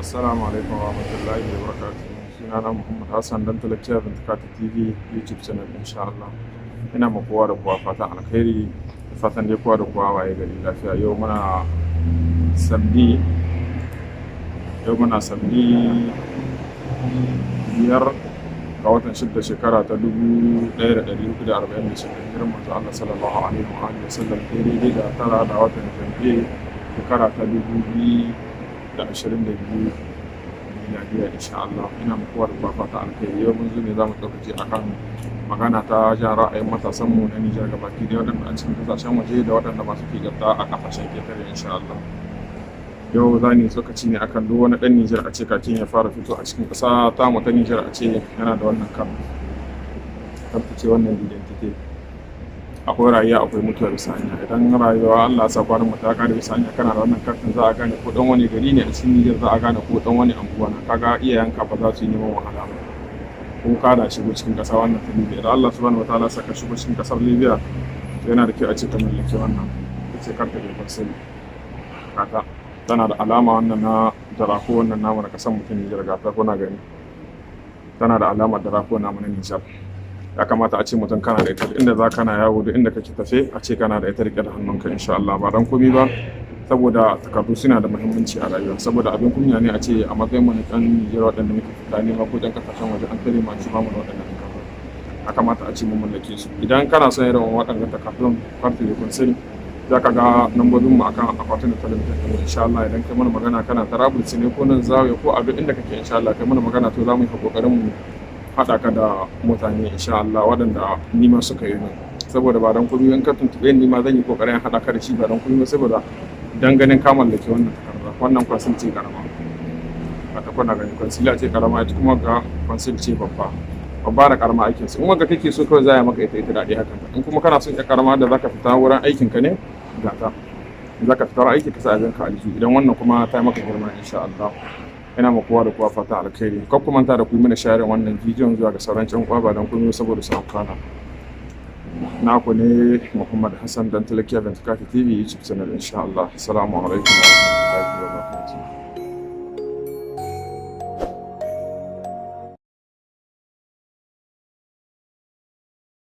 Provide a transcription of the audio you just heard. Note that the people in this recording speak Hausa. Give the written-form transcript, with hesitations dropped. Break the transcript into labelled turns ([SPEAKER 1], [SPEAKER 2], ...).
[SPEAKER 1] Assalamu alaikum wa rahmatullahi wa barakatuh. Sunana Muhammad Hassan dan Talakiya Bintikati TV YouTube channel, insha Allah. Ina ma kowa da kowa fatan alkhairi, da fatan dai kowa da kowa waye gari lafiya. Yau muna samedi 5 ga watan 6, shekara ta 1446 hijirar manzo Allah sallallahu alaihi wa alihi wasallam, daidai da 9 da watan Janvier, shekara ta 2022 miladiya, insha Allah. Ina muku kowa da kowa fata alkhairi. Yau mun zo ne za mu tsokaci akan magana ta jan ra'ayin matasan mu na Nijar gabaki da waɗanda a cikin kasashen waje da waɗanda masu ke a kasashen ketare, insha Allah. Yau za ni tsokaci ne akan duk wani ɗan Nijar a ce kakin ya fara fito a cikin ƙasa ta mu ta Nijar, a ce yana da wannan carte carte ce wannan d'identité. Akwai rayuwa, akwai mutuwa bisa hanya. Idan rayuwa Allah sa kwanan mu ta kare bisa hanya, kana da wannan kartin, za a gane ko dan wani gari ne a cikin Nijar, za a gane ko dan wani anguwa na. Kaga iyayenka ba za su yi neman wahala ba ko ka da shigo cikin ƙasa wannan ta Libya. Idan Allah subhanahu wataala saka shigo cikin ƙasar Libya, to yana da kyau a ce ka mallaki wannan. Ita ce carte de consul. Kata tana da alama wannan na drapeau, wannan namu na ƙasar mutum Nijar. Gata kuna gani, tana da alamar drapeau namu na Nijar. Ya kamata a ce mutum kana da ita inda za kana yawo, duk inda kake tafe, a ce kana da ita rike da hannunka, insha Allah. Ba dan komai ba, saboda takardu suna da muhimmanci a rayuwa. Saboda abin kunya ne a ce a matsayin mu na ɗan Nijar waɗanda muke fita nema ko ɗan kasashen waje, an tare mu a ce ba mu da waɗannan takardu. Ya kamata a ce mu mallake su. Idan kana son irin waɗannan takardun carte de consul, za ka ga lambobin mu akan akwatin da talabijin ɗin, insha Allah. Idan kai mana magana, kana Tarabulsi ne ko nan Zawiya ko a duk inda kake, insha Allah, kai mana magana, to za mu yi kokarin mu haɗa ka da mutane, insha Allah, waɗanda nima suka yi min. Saboda ba dan komai, in ka tuntuɓe ni ma zan yi kokarin haɗa ka da shi, ba dan komai saboda dan ganin ka mallaki wannan takarda. Wannan consul ce karama, ta kuna gani, consul ce karama. Ita kuma ga consul ce babba. Babba da karama aikin su. In wanda kake so kawai za a maka ita daɗi hakan. In kuma kana son ita karama da zaka fita wurin aikin ka ne, ga ta, zaka fita wurin aiki ka sa abin ka aljihu. Idan wannan kuma ta maka girma, insha Allah. Ina ma kowa da kowa fata alkhairi. Kar ku manta da ku yi mana sharing wannan bidiyon zuwa ga sauran ƴan uwa, ba dan komai saboda su amfana. Naku ne Muhammad Hassan dan Talakiya Ventukati TV YouTube channel, insha Allah. Assalamu alaikum wa rahmatullahi wa barakatuh.